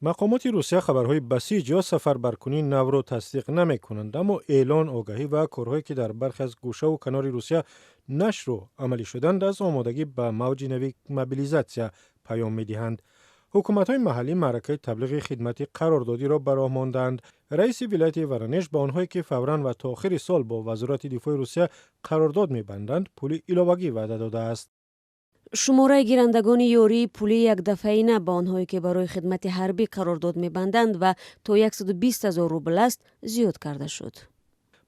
Мақомоти Русия хабарҳои басиҷ ё сафарбаркунии навро тасдиқ намекунанд, аммо эълон, огаҳӣ ва корҳое, ки дар бархе аз гӯшаву канори Русия нашру амалӣ шуданд, аз омодагӣ ба мавҷи нави мобилизатсия паём медиҳанд. Ҳукуматҳои маҳаллӣ маъракаи таблиғи хидмати қарордодиро ба роҳ мондаанд. Раиси вилояти Воронеж ба онҳое, ки фавран ва то охири сол бо Вазорати дифои Русия қарордод мебанданд, пули иловагӣ ваъда додааст. Шумораи гирандагони ёрии пулии якдафъаина ба онҳое, ки барои хидмати ҳарбӣ қарордод мебанданд ва то 120 ҳазор рубл аст, зиёд карда шуд.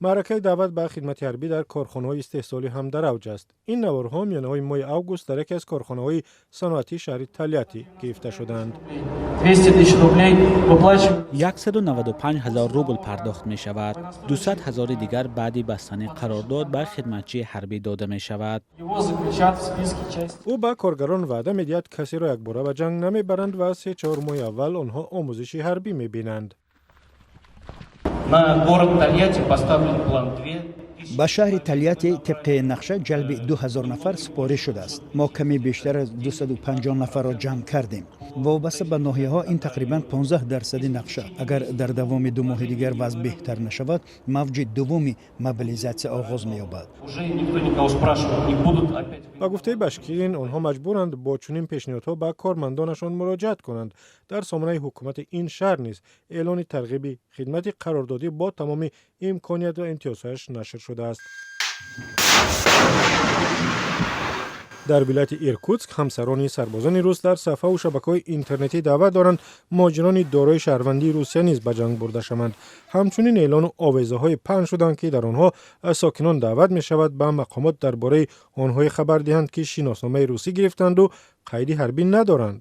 Маъракаи даъват ба хидмати ҳарбӣ дар корхонаҳои истеҳсолӣ ҳам дар авҷ аст. Ин наворҳо миёнаҳои моҳи август дар яке аз корхонаҳои саноатии шаҳри Тольятти гирифта шуданд. 195 ҳазор рубл пардохт мешавад. 200 ҳазори дигар баъди бастани қарордод ба хидматчии ҳарбӣ дода мешавад. Ӯ ба коргарон ваъда медиҳад, касеро якбора ба ҷанг намебаранд ва 3-4 моҳи аввал онҳо омӯзиши ҳарбӣ мебинанд. На город Тольятти поставлен план 2. Ба шаҳри Тольятти тибқи нақша ҷалби 2000 нафар супориш шудааст. Мо каме бештар аз 250 нафарро ҷамъ кардем. Вобаста ба ноҳияҳо, ин тақрибан 15 дарсади нақша. Агар дар давоми 2 моҳи дигар вазъ беҳтар нашавад, мавҷи дуввуми мобилизатсия оғоз меёбад. Уже никто никого спрашивать не будут опять. Ба гуфтаи Башкирин, онҳо маҷбуранд бо чунин пешниҳодҳо ба кормандонашон муроҷиат кунанд. Дар сомонаи ҳукумати ин шаҳр низ эълони тарғиби хидмати қарордодӣ бо тамоми имконият ва имтиёзҳояш нашр шудааст. Дар вилояти Иркутск ҳамсарони сарбозони рус дар сафҳаву шабакаҳои интернетӣ даъват доранд, муҳоҷирони дорои шаҳрвандии Русия низ ба ҷанг бурда шаванд. Ҳамчунин эълону овезаҳое паҳн шуданд, ки дар онҳо аз сокинон даъват мешавад, ба мақомот дар бораи онҳое хабар диҳанд, ки шиносномаи русӣ гирифтанду қайди ҳарбӣ надоранд.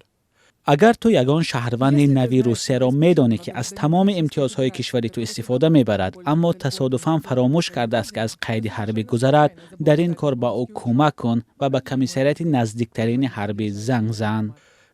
Агар ту ягон шаҳрванди нави Русияро медонӣ, ки аз тамоми имтиёзҳои кишвари ту истифода мебарад, аммо тасодуфан фаромӯш кардааст, ки аз қайди ҳарбӣ гузарад, дар ин кор ба ӯ кӯмак кун ва ба комиссариати наздиктарини ҳарбӣ занг зан.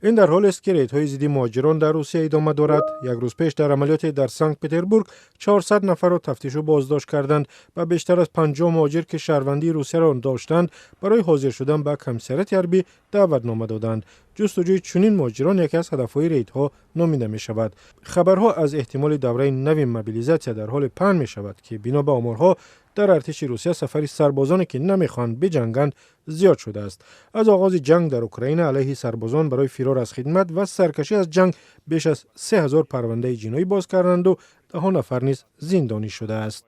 Ин дар ҳолест, ки рейдҳои зидди муҳоҷирон дар Русия идома дорад. Як рӯз пеш дар амалиёте дар Санкт Петербург 400 нафарро тафтишу боздошт карданд. Ба бештар аз 50 муҳоҷир, ки шаҳрвандии Русияро доштанд, барои ҳозир шудан ба комиссариати ҳарбӣ даъватнома доданд. Ҷустуҷӯи чунин муҳоҷирон яке аз ҳадафҳои рейдҳо номида мешавад. Хабарҳо аз эҳтимоли давраи нави мобилизатсия дар ҳоле паҳн мешавад, ки бино ба оморҳо дар артиши Русия сафари сарбозоне, ки намехоҳанд биҷанганд, зиёд шудааст. Аз оғози ҷанг дар Украина алайҳи сарбозон барои фирор аз хидмат ва саркашӣ аз ҷанг беш аз 3000 парвандаи ҷиноӣ боз карданду даҳо нафар низ зиндонӣ шудааст.